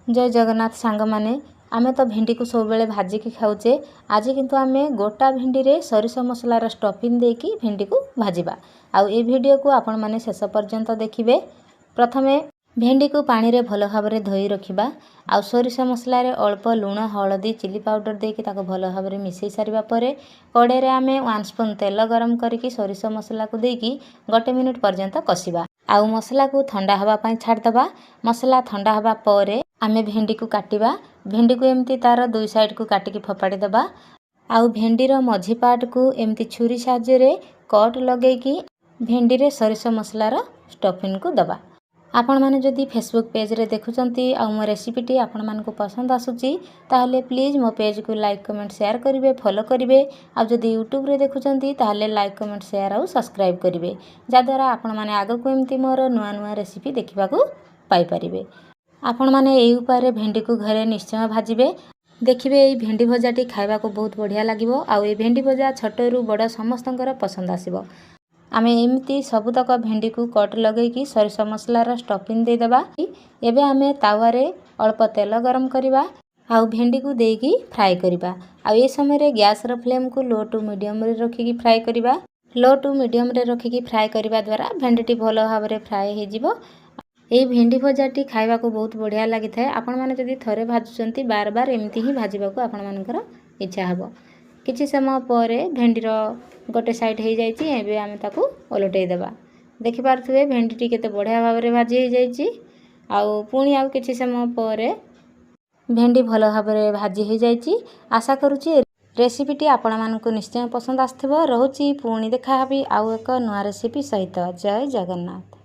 ଜୟ ଜଗନ୍ନାଥ ସାଙ୍ଗମାନେ। ଆମେ ତ ଭେଣ୍ଡିକୁ ସବୁବେଳେ ଭାଜିକି ଖାଉଛେ। ଆଜି କିନ୍ତୁ ଆମେ ଗୋଟା ଭେଣ୍ଡିରେ ସୋରିଷ ମସଲାର ଷ୍ଟଫିନ୍ ଦେଇକି ଭେଣ୍ଡିକୁ ଭାଜିବା। ଆଉ ଏ ଭିଡ଼ିଓକୁ ଆପଣମାନେ ଶେଷ ପର୍ଯ୍ୟନ୍ତ ଦେଖିବେ। ପ୍ରଥମେ ଭେଣ୍ଡିକୁ ପାଣିରେ ଭଲ ଭାବରେ ଧୋଇ ରଖିବା ଆଉ ସୋରିଷ ମସଲାରେ ଅଳ୍ପ ଲୁଣ, ହଳଦୀ, ଚିଲି ପାଉଡ଼ର ଦେଇକି ତାକୁ ଭଲ ଭାବରେ ମିଶାଇ ସାରିବା ପରେ କଡ଼େଇରେ ଆମେ 1 ସ୍ପୁନ୍ ତେଲ ଗରମ କରିକି ସୋରିଷ ମସଲାକୁ ଦେଇକି ଗୋଟେ ମିନିଟ୍ ପର୍ଯ୍ୟନ୍ତ କଷିବା ଆଉ ମସଲାକୁ ଥଣ୍ଡା ହେବା ପାଇଁ ଛାଡ଼ିଦେବା। ମସଲା ଥଣ୍ଡା ହେବା ପରେ ଆମେ ଭେଣ୍ଡିକୁ କାଟିବା। ଭେଣ୍ଡିକୁ ଏମିତି ତାର ଦୁଇ ସାଇଡ଼କୁ କାଟିକି ଫୋପାଡ଼ି ଦେବା ଆଉ ଭେଣ୍ଡିର ମଝି ପାର୍ଟକୁ ଏମିତି ଛୁରୀ ସାହାଯ୍ୟରେ କଟ୍ ଲଗେଇକି ଭେଣ୍ଡିରେ ସୋରିଷ ମସଲାର ଷ୍ଟଫିନ୍କୁ ଦେବା। ଆପଣମାନେ ଯଦି ଫେସବୁକ୍ ପେଜ୍ରେ ଦେଖୁଛନ୍ତି ଆଉ ମୋ ରେସିପିଟି ଆପଣମାନଙ୍କୁ ପସନ୍ଦ ଆସୁଛି, ତାହେଲେ ପ୍ଲିଜ୍ ମୋ ପେଜ୍କୁ ଲାଇକ୍, କମେଣ୍ଟ, ସେୟାର କରିବେ, ଫଲୋ କରିବେ। ଆଉ ଯଦି ୟୁଟ୍ୟୁବରେ ଦେଖୁଛନ୍ତି, ତାହେଲେ ଲାଇକ୍, କମେଣ୍ଟ, ସେୟାର ଆଉ ସବସ୍କ୍ରାଇବ୍ କରିବେ, ଯାହାଦ୍ୱାରା ଆପଣମାନେ ଆଗକୁ ଏମିତି ମୋର ନୂଆ ନୂଆ ରେସିପି ଦେଖିବାକୁ ପାଇପାରିବେ। ଆପଣମାନେ ଏହି ଉପାୟରେ ଭେଣ୍ଡିକୁ ଘରେ ନିଶ୍ଚୟ ଭାଜିବେ। ଦେଖିବେ, ଏଇ ଭେଣ୍ଡି ଭଜାଟି ଖାଇବାକୁ ବହୁତ ବଢ଼ିଆ ଲାଗିବ ଆଉ ଏଇ ଭେଣ୍ଡି ଭଜା ଛୋଟରୁ ବଡ଼ ସମସ୍ତଙ୍କର ପସନ୍ଦ ଆସିବ। ଆମେ ଏମିତି ସବୁତକ ଭେଣ୍ଡିକୁ କଟ୍ ଲଗେଇକି ସୋରିଷ ମସଲାର ଷ୍ଟଫିନ୍ ଦେଇଦେବା। ଏବେ ଆମେ ତାୱାରେ ଅଳ୍ପ ତେଲ ଗରମ କରିବା ଆଉ ଭେଣ୍ଡିକୁ ଦେଇକି ଫ୍ରାଏ କରିବା। ଆଉ ଏ ସମୟରେ ଗ୍ୟାସ୍ର ଫ୍ଲେମ୍କୁ ଲୋ ଟୁ ମିଡ଼ିୟମରେ ରଖିକି ଫ୍ରାଏ କରିବା। ଲୋ ଟୁ ମିଡ଼ିୟମରେ ରଖିକି ଫ୍ରାଏ କରିବା ଦ୍ୱାରା ଭେଣ୍ଡିଟି ଭଲ ଭାବରେ ଫ୍ରାଏ ହେଇଯିବ। ଏହି ଭେଣ୍ଡି ଭଜାଟି ଖାଇବାକୁ ବହୁତ ବଢ଼ିଆ ଲାଗିଥାଏ। ଆପଣମାନେ ଯଦି ଥରେ ଭାଜୁଛନ୍ତି, ବାର ବାର ଏମିତି ହିଁ ଭାଜିବାକୁ ଆପଣମାନଙ୍କର ଇଚ୍ଛା ହେବ। କିଛି ସମୟ ପରେ ଭେଣ୍ଡିର ଗୋଟେ ସାଇଡ଼୍ ହେଇଯାଇଛି। ଏବେ ଆମେ ତାକୁ ଓଲଟେଇ ଦେବା। ଦେଖିପାରୁଥିବେ, ଭେଣ୍ଡିଟି କେତେ ବଢ଼ିଆ ଭାବରେ ଭାଜି ହେଇଯାଇଛି। ଆଉ ପୁଣି ଆଉ କିଛି ସମୟ ପରେ ଭେଣ୍ଡି ଭଲ ଭାବରେ ଭାଜି ହେଇଯାଇଛି। ଆଶା କରୁଛି ରେସିପିଟି ଆପଣମାନଙ୍କୁ ନିଶ୍ଚୟ ପସନ୍ଦ ଆସିଥିବ। ରହୁଛି, ପୁଣି ଦେଖାହେବି ଆଉ ଏକ ନୂଆ ରେସିପି ସହିତ। ଜୟ ଜଗନ୍ନାଥ।